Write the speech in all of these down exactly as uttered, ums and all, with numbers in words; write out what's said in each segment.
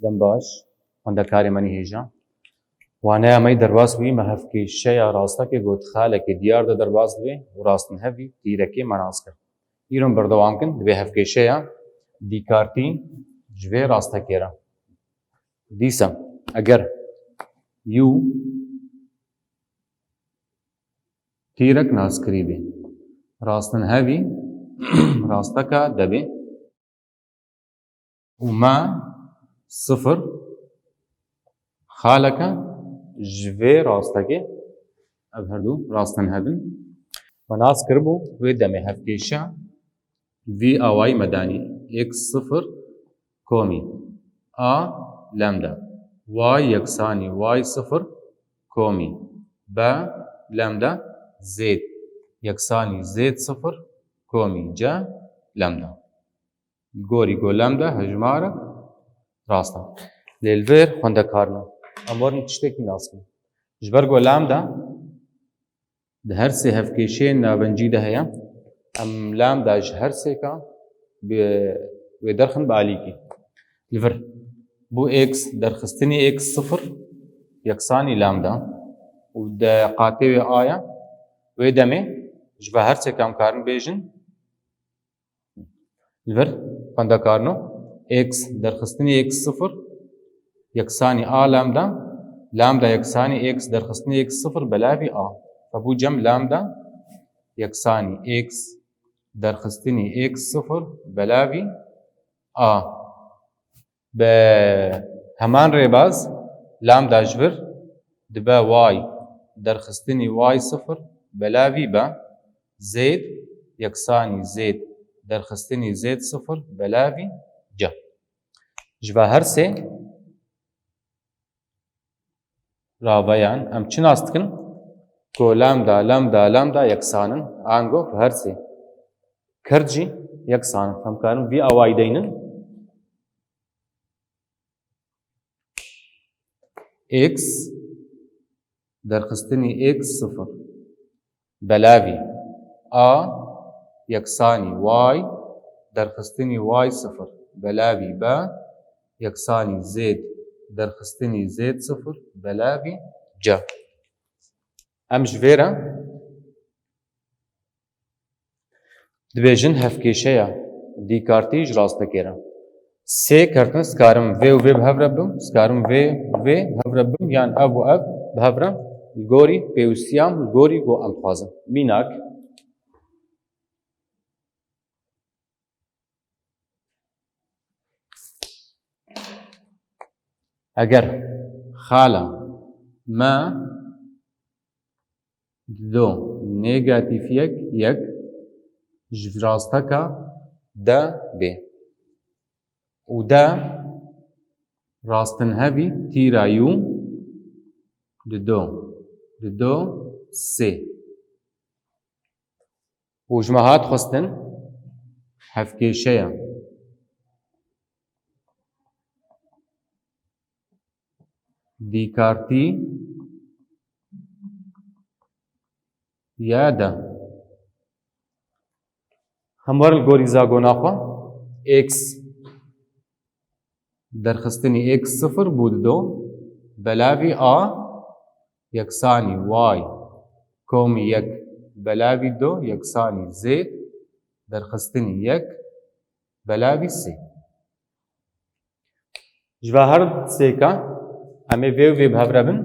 Dem baş, xwendekarê me nî hêja. Waneya me yî derbas bûyî, me hevkêşeya rastekê got xalekê diyar de derbas dibe û rastinhevî tîrekê me nas kir. Îro em berdewam kin, dibê hevkêşeya dîkartî ji vê rastekê re. Dîsa eger û tîrek naskirî bê, rastinhevî rasteka de bê û me sifir xaleke ji vê rastekê, ev herdu rastinhev in, me nas kiribû, wê demê hevkêşe vî awayî me danî: x sifir komî a lambda, y yeksanî y sifir komî b lambda z yeksanî z sifir komî c lambda. Li gorî ku lambda hejmarek rast e. Lê li vir xwendekarno, em werin tiştekî nas kin. Ji ber ku lambda di her sê hevkêşeyên navencî de heye, em lambda ji her sêka bi, wê derxin bi alîkî. Li vir bû x derxistinî x sifir yeksanî lambda û de qatê wê a ye, wê demê ji va her sêka em karin bêjin, li vir xwendekarno, x derxistinî x sifir yeksanî a lambda, lambda yeksanî x derxistinî x sifir belavî a. Fe bû cem lambda yeksanî x derxistinî x sifir belavî a. Bi heman rêbaz, lambda ji vir dibe y derxistinî y sifir belavî b, z yeksanî z derxistinî z sifir belavî c. Ji va her sê raveyan em çi nas dikin? Ku lambda, lambda, lambda yeksan in, ango her sê kerd jî yeksan in. Em karin vî awayî deynin. X derxistinî x sifir belavî a yeksanî y derxistinî y sifir belavî b yeksanî z derxistinî z sifir belavî c. Em ji vê re dibêjin hevkêşeya dîkartî ji rastekê re. Sê kertin, dikarim vê û vê bi hev re bim, dikarim vê û vê bi hev re bim, yan ev û ev bi hev re, li gorî pêwîstiyan, li gorî ku em dixwazin. Mînak, eger xala me dido negatîf yek, yek ji rasteka de bê û de rastinhevî tîra yû dido, dido sê. Û ji me hat xwestin hevkêşeya dîkartî ya de. Hemwar li gorî zagona xwe, x derxistinî x sifir bû dido belavî a yeksanî y komî yek belavî do yeksanî z derxistinî yek belavî sê. Ji va her sêka em ê vê û vê bi hev re bin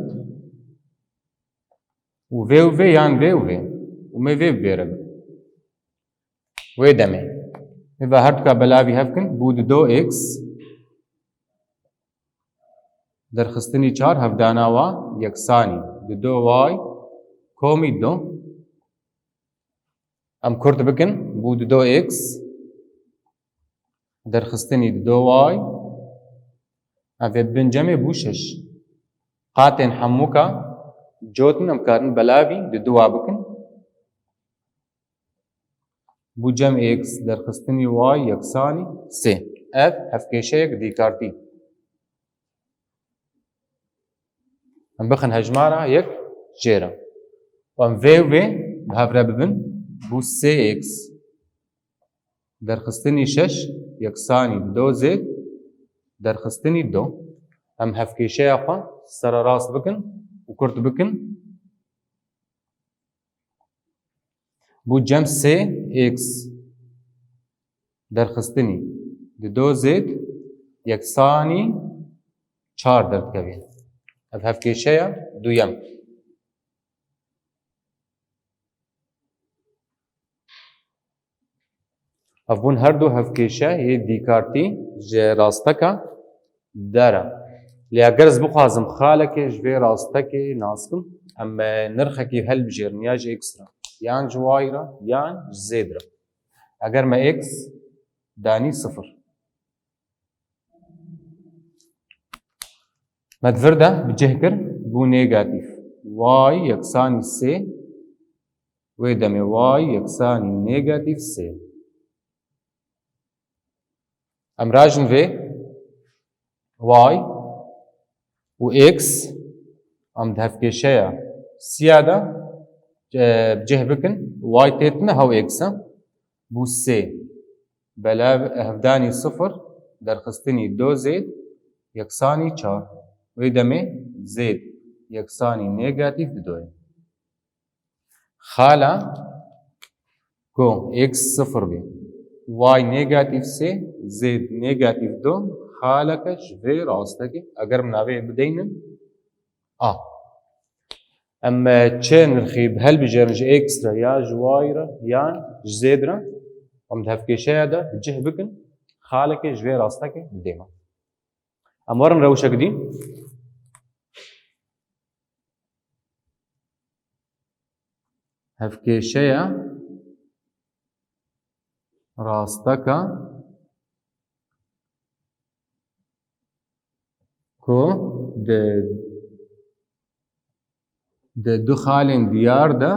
û vê û vê yan vê û vê û me vê bi vê re bin. Wê demê me va her duka belavî hev kin, bû dido x derxistinî çar hevdana wa yeksanî dido y komî do. Em kurt bikin, bû dido x derxistinî dido y, ev ê bin cemê bû şeş. Qatên hemûka cotin em karin belavî diduwa bikin. Bû cem x derxistinî y yeksanî sê. Ev hevkêşeyek dîkartî. Em bixin hejmara yek jê re. Em vê û vê bi hev re bibin, bû sê x derxistinî şeş yeksanî dido z derxistinî do. Em hevkêşeya xwe sererast bikin û kurt bikin. Bû cem sê x derxistinî di do zêd yeksanî çar derdikevê. Ev hevkêşeya duyem. Ev bûn her du hevkêşe yê dîkartî ji rasteka der e. Lê eger ez bixwazim xalekê ji vê rastekê nas kim, em, e, nirxekî hilbijêrin ya ji x re, yan ji y re, yan ji zêd re. Eger me x danî sifir. Me di vir de bi cih kir, bû negatîf. Y yeksanî sê, wê demê y yeksanî negatîf sê. Em rajin vê y û x, em di hevkêşeya siya de, e, bi cih bikin, y têtine hew x e, bû sê. Belav hevdanî sifir derxistinî do zêd yeksanî çar. Wê demê zêd yeksanî negatîf didoye. Xala ku x sifir bê, y negatîf sê, zêd negatîf do, xaleke ji vê rastekê, eger min navê bideynin, a. Em, e, çi nirxî bi hilbijêrin ji x re ya ji y re yan ji zêd re, em di hevkêşeya de bi cih bikin, xalekê ji vê rastekê didê me. Em werin rewşek dî. Hevkêşeya rasteka ku di, di du xalên diyar de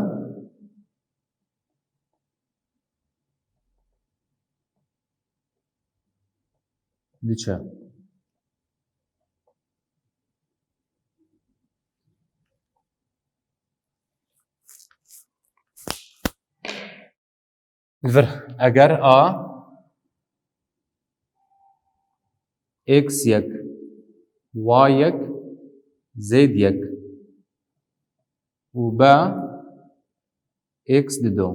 diçe. Li vir, eger a x yek, y yek, zêd yek û b x dido,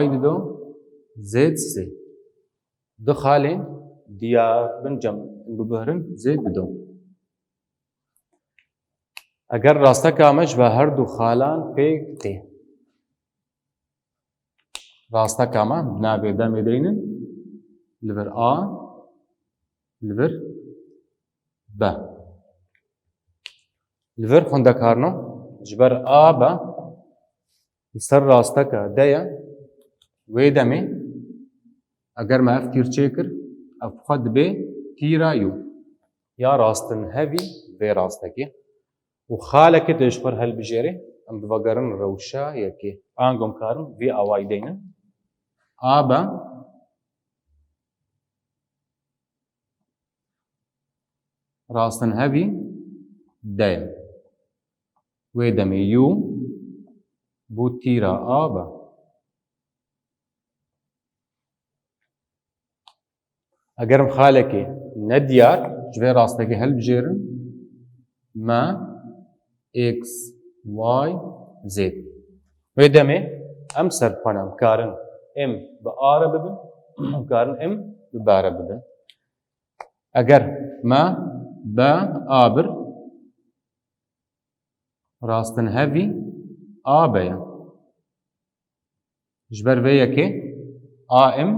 y dido, zêd sê. Du xalên diyar bin cem bibihrin zêd dido. Eger rasteka me ji be her du xalan pêk tê. Rasteka me navê demê deynin li vir a, li vir b. Li vir xwendekarno, ji ber a b li ser rasteka de ye, wê demê eger me ev tîr çêkir, ev xwe dibe tîra yû ya rastinhevî vê rastekê. Û xalekê tê ji xwe re hilbijêrê, em divegerin rewşa yekê. Ango em karin vî awayî deynin. A b rastinhevî de ye. Wê demê yû bû tîra a b. Eger em xalekê nediyar ji vê rastekê hilbijêrin, me x, y, zêd. Wê demê em ser xwe ne, em karin m bi a re bibin, em karin m bi b re bibin. Eger me b a bir, rastinhevî a b ye. Ji ber vê yekê a m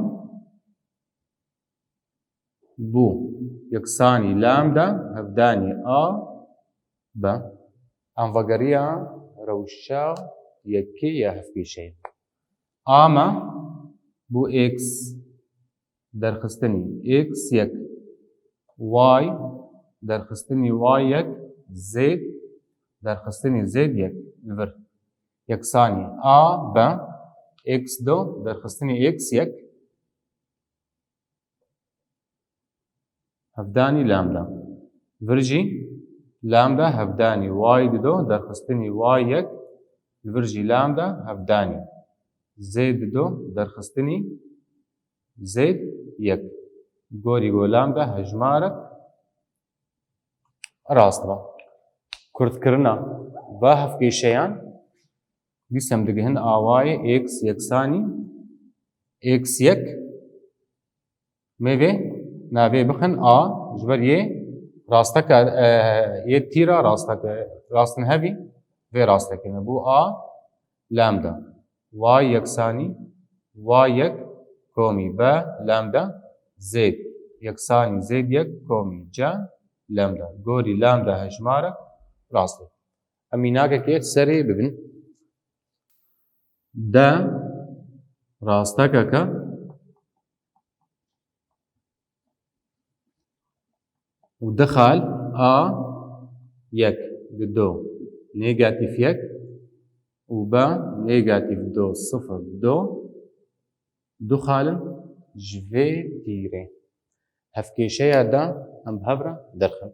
bû yeksanî lambda hevdanî a b. Em vegeriya rewşa yekê ya hevkêşeyê. A me bû x derxistinî x yek, y derxistinî y yek, zêd derxistinî zêd yek li vir yeksanî a b x do derxistinî x yek hevdanî lambda. Vir jî lambda hevdanî y dido derxistinî y yek, li vir jî lambda hevdanî zêd dido derxistinî zêd yek. Gorî go lambda hejmarek Rast va. Kurtkirina va hevkêşeyan, dîsa em digihin awayê x yeksanî x yek. Mê vê navê bixin a, ji ber yê rasteke, e, yê tîra rasteke, rastin hevî vê rastekê me. Bû a lambda. Y yeksanî y yek komî b lambda zêd yeksanî zêd yek komî c lambda. Gorî lambda hejmarek rast e. Em mînakekê serê bibin. D rastekeke û dixal a yek dido negatîf yek û b negatîf do sifir do du xal in ji vê tîrê. Hevkêşeya da em bi hev re derxin.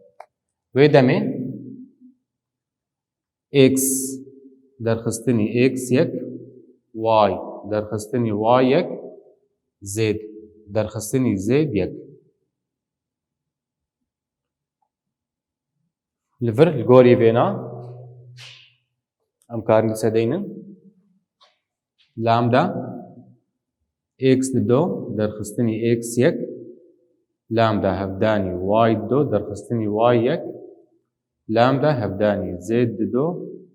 Wê demê x derxistinî x yek, y derxistinî y yek, zêd derxistinî zêd yek. Li vir, li gorî vêna, em karin dîse deynin. Lambda x dido derxistinî x yek, lambda hevdanî y dido derxistinî y yek, lambda hevdanî zêd dido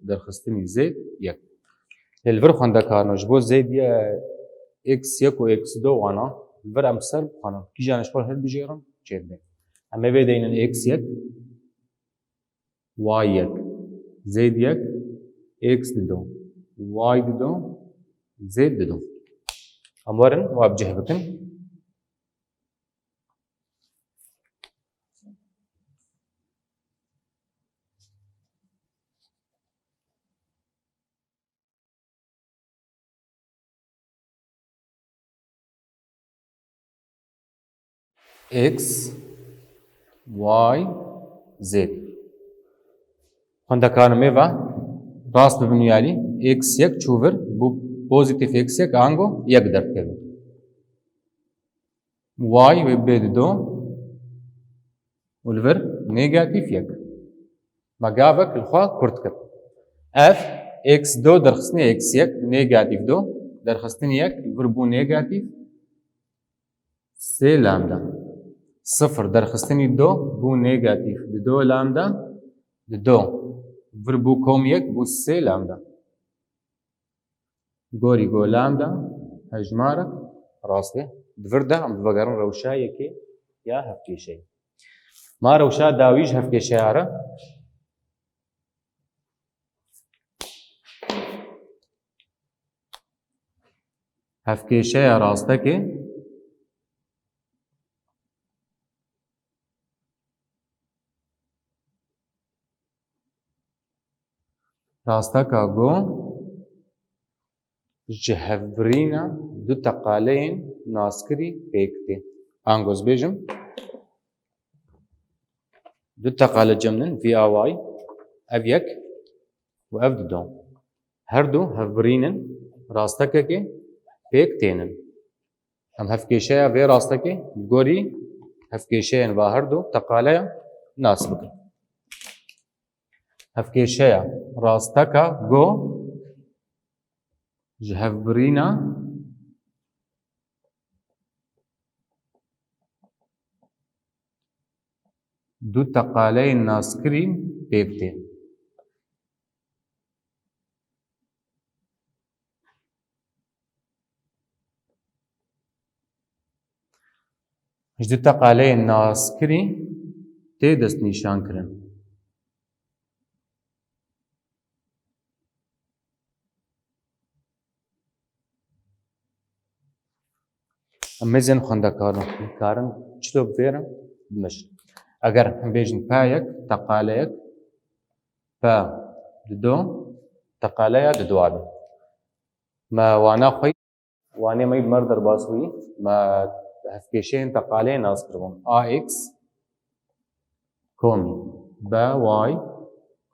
derxistinî zêd yek. Lê li vir xwendekarno, ji bo zêd ye x yek û x dido wana, li vir em ser bixwenin. Kîjan ji xwe hilbijêrin, çêdibe. Em ê vê deynin x yek, y yek, zêd yek, x dido, y dido, zêd dido. Em werin, wa bi cih bikin. X, y, z. Xwendekarên me va rast bibin, yarî x yek çû vir, bû pozîtîf x yek, ango yek derdikeve. Y wê bê dido û li vir negatîf yek. Me gavek li xwe kurt kir. Ev x do derxistinê x yek, negatîf do derxistinê yek, li vir bû negatîf sê lambda. Sifir derxistinî do bû negatîf dido lambda, dido vir bû kom yek bû sê lambda. Gorî go lambda hejmarek rast e. Di vir de em divegerin rewşa yekê ya hevkêşeyê. Ma rewşa dawî ji hevkêşeya re. Hevkêşeya rastekê rasteka go ji hevbirîna du teqaleyên naskirî pêk tê. Ango ez bêjim, du teqale cem nin, V A Y, ev yek û ev dido. Her du hevbirînin rastekekê pêk tênin. Em hevkêşeya vê rastekê li gorî hevkêşeyên va her du teqaleya nas bikin. Hevkêşeya rasteka go ji hevbirîna du teqaleyên naskirî pêk tê. Ji du teqaleyên naskirî tê destnîşankirin. Em mêzên xwendekarin, em karin çilo bi vê re bimijin. Eger em bêjin P yek, teqale yek, P dido, teqaleya diduwa be. Me wana xwe, wanê me yî bi me re derbas bûyî, me hevkêşeyên teqaleyê nas kiribûn. A X komî, B Y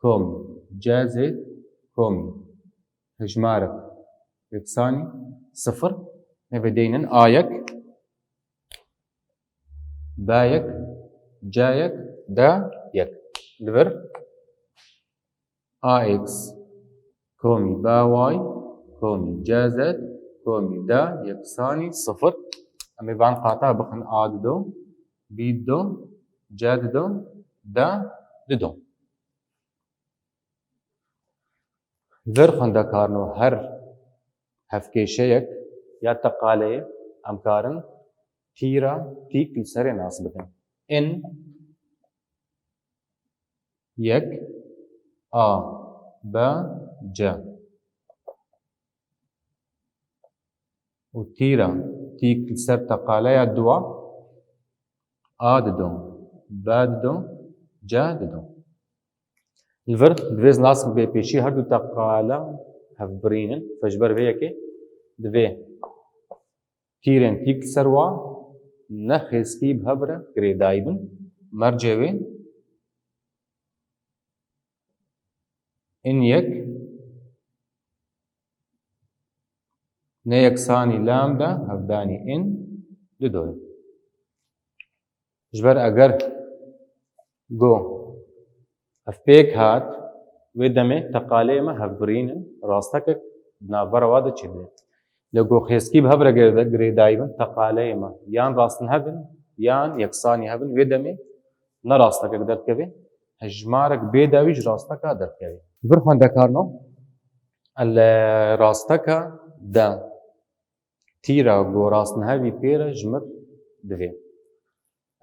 komî, C Z komî, hejmarek yeksanî sifir, nêve deynin A yek, B yek, C yek, D yek. Li vir A X komî B Y komî C Z komî D yeksanî sifir. Em ê van qata bixin, A dido, B dido, C dido, D dido. Li vir xwendekarno her hevkêşeyek ya teqaleyê em karin tîra tîk li serê nas bikin. In yek A B C û tîra tîk li ser teqaleya duwa A dido, B dido, C dido. Li vir divê nas bê pêşî her du teqala hevbirîn in. Fe ji ber vê yekê divê tîrên tîk li ser wa ne xêskî bi hev re girêdayî bin. Mercê wê in yek ne yeksanî lambda hevdanî in dido ye. Ji ber eger go ev pêk hat, wê demê teqaleyê me hevbirîn in, rastekek di navbera wa de çêdibe. Lê go xêskî bi hev re girê-, girêdayî bin, teqaleyê me yan rastnihev in, yan yeksanî hev in, wê demê ne rastekek derdikeve, hejmarek bê dawî ji rasteka derdikeve. Vir xwendekarno, li rasteka de tîra go rastnihevî pê re ji mir divê.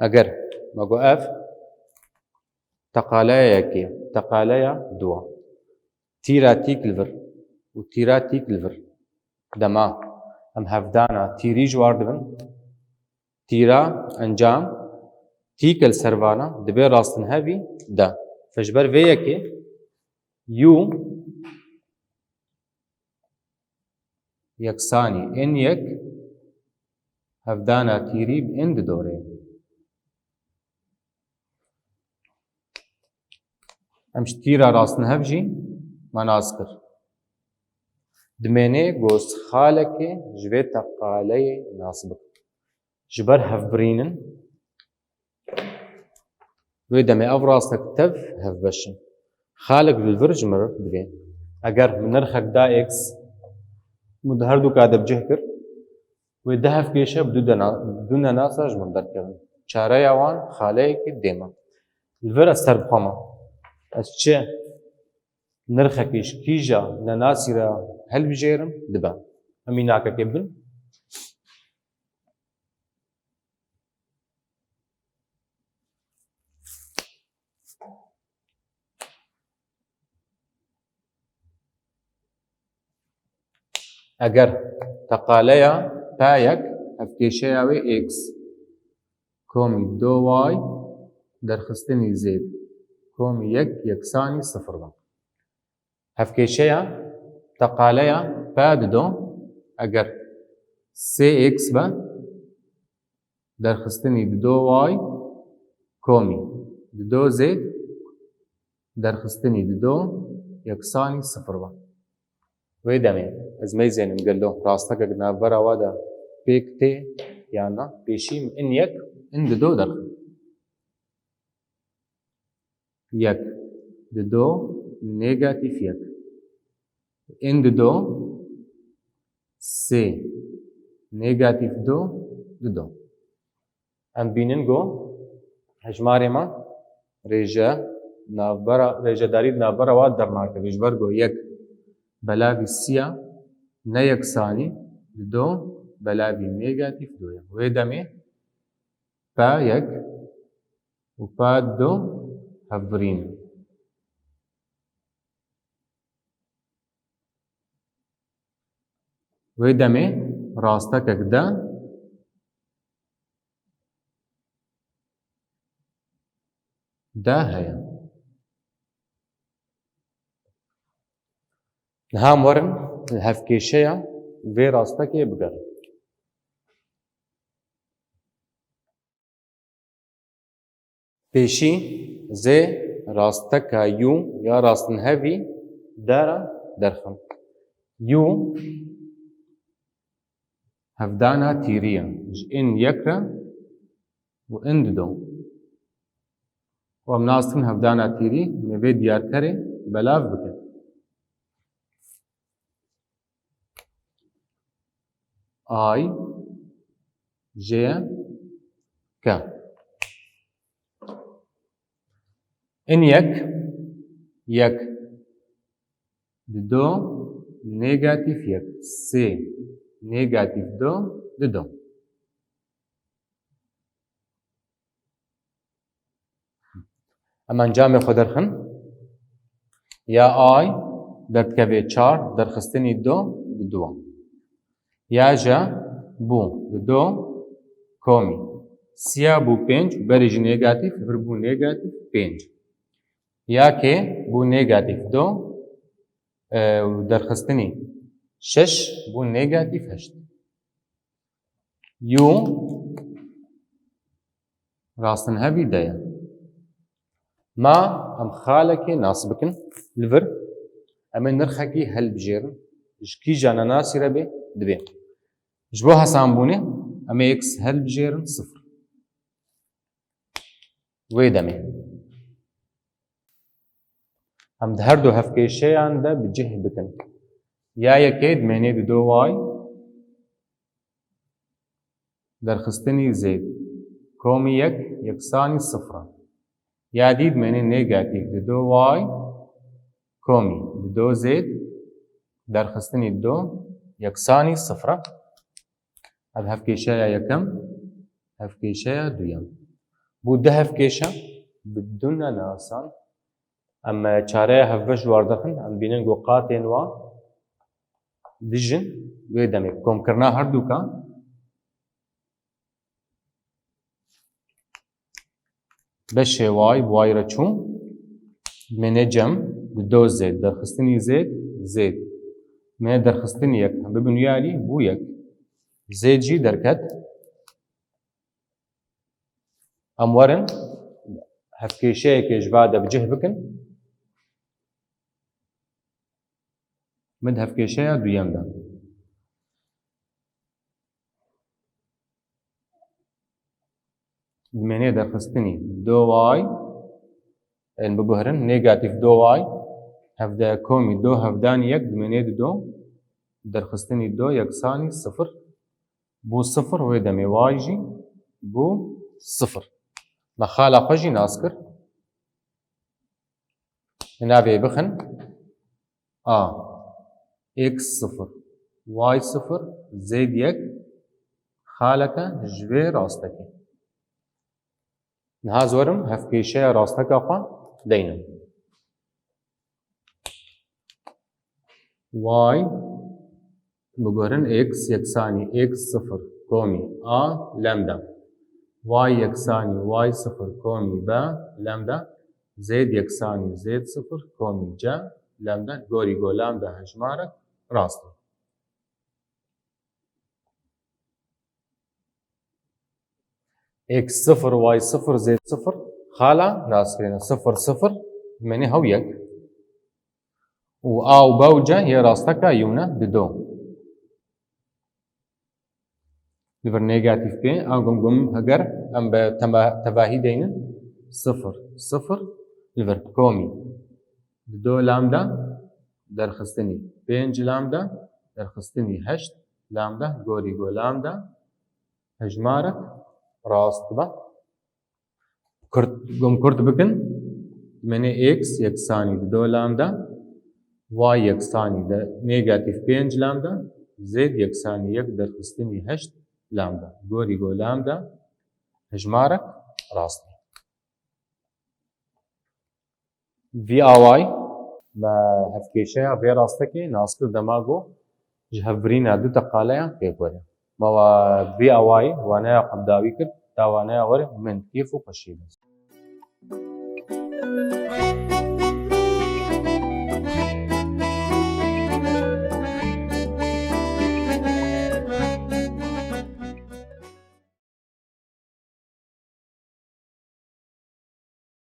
Eger me got ev teqaleya yekê, teqaleya duwa, tîra tîk li vir û tîra tîk li vir, dema em hevdana tîrî ji war dibin, tîra encam tîk li ser vana dibe rastnihevî de. Fe ji ber vê yekê U yeksanî in yek hevdana tîrî bi in dido re. Em ji tîra rastnihev jî me nas kir. Dimêne go ez xalekê ji vê teqaleyê nas bikim. Ji ber hevbirîn in, wê demê ev rastek tev hevbeş in. Xalek li vir ji mir divê. Eger min nirxek da X, min di her du ka de bi cih kir, wê du hevkêşe bi du dena-, du nenasa ji min derkevin. Çareya wan xaleyekî dê me. Li vir ez ser bi xwe me. Ez çi nirxekî ji kîja nenasî re hilbijêrim, dibe. Em mînakekê bibin. Eger teqaleya P yek hevkêşeya wê X komî do Y derxistinî zêd komî yek yeksanî sifir be. Hevkêşeya teqaleya P dido eger sê X be, derxistinî dido Y komî dido zêd derxistinî dido yeksanî sifir be. Wê demê ez meyzênim gelo rastekek di navbera wa de pêk tê yan na, pêşî min in yek, in dido derxin. Yek, dido, negatîf yek. In dido, sê, negatîf du, dido. Em bînin ku hejmarê me rêje navbera, rêjedarî di navbera wa dernakeve, ji ber ku yek belavî sî ya ne yeksanî, dido belavî negatîf du ye. Wê demê P yek û P du hevbirîn in. Wê demê rastekek de, de heye. Niha em werin li hevkêşeya vê rastekê bigerin. Pêşî zê rasteka U ya rastnihevî de re derxin. U hevdana tîrî ye ji in yek re û in dido. Û em nas dikin hevdana tîrî, em ê vê diyarkerê belav bikin. I, J, K. In yek, yek. Dido, negatîf yek. Sê, negatîf du, dido. Em encamê xwe derxin. Ya I derdikeve çar, derxistinî du, dido. Ya J bû dido komî. Siya bû pênc, berê jî negatîf, vir bû negatîf pênc. Ya K bû negatîf du, e, û derxistinî şeş bû negatîf heşt. Û rastinhevî de ye. Ma em xalekê nas bikin li vir, em ê nirxekî hilbijêrin, ji kîja nenasî re bê, dibê. Ji bo hesanbûnê, em ê x hilbijêrin sifir. Wê demê. Em di her du hevkêşeyan de bi cih bikin. Ya yekê dimênê dido y, derxistinî zêd, komî yek, yeksanî sifir e. Ya dî dimênê negatîf dido y, komî dido zêd, derxistinî du, yeksanî sifir e. Ev hevkêşeya yekem, hevkêşeya duyem. Bû du hevkêşe bi du nenasan. Em çareya hevbeş ji war dixin, em dibînin ku qatên wan dijin wê demê. Komkirina herdûkan beşê y bi y re çû, dimêne cem, dido zêd, derxistinî zêd, zêd. Dimêne derxistinî yek, bibin yalî, bû yek. Zêd jî derket. Em werin hevkêşeyekê ji va de bi cih bikin. Min di hevkêşeya duyem de. Dimênê derxistinî do y, ên biguherin, negatîf do y, hevde komî do hevdanî yek dimênê dido, derxistinî do yeksanî sifir. Bû sifir, wê demê y jî bû sifir. Me xala xwe jî nas kir. Navê bixin a, x sifir, y sifir, zêd yek, xaleke ji vê rastekê. Niha ez werim hevkêşeya rasteka xwe deynim. Y biguherin x yeksanî x sifir komî a lambda. Y yeksanî y sifir komî b lambda. Zêd yeksanî zêd sifir komî c lambda. Gorî ku lambda hejmarek rast e. X sifir, y sifir, zêd sifir, xala naskirine. Sifir, sifir, dimênê hew yek. Û a û b û c yê rasteka yûne dido. Li vir negatîf pê, a gum gum heger em bi tema-, tevahî deynin. Sifir, sifir, li vir komî. Dido lambda, derxistinî pênc lambda, derxistinî heşt lambda, gorî ku lambda hejmarek rast be. Kurt, gum kurt bikin. Dimêne x yeksanî dido lambda, y yeksanî de negatîf pênc lambda, zêd yeksanî yek derxistinî heşt lambda. Gorî ku lambda hejmarek rast e. V A Y, me hevkêşeya vê rastekê nas kir dema ku ji hevbirîna du teqaleyan pêk were. Me wa V A Y waneya xwe bi dawî kir, ta waneya were min kêf û xweşî be.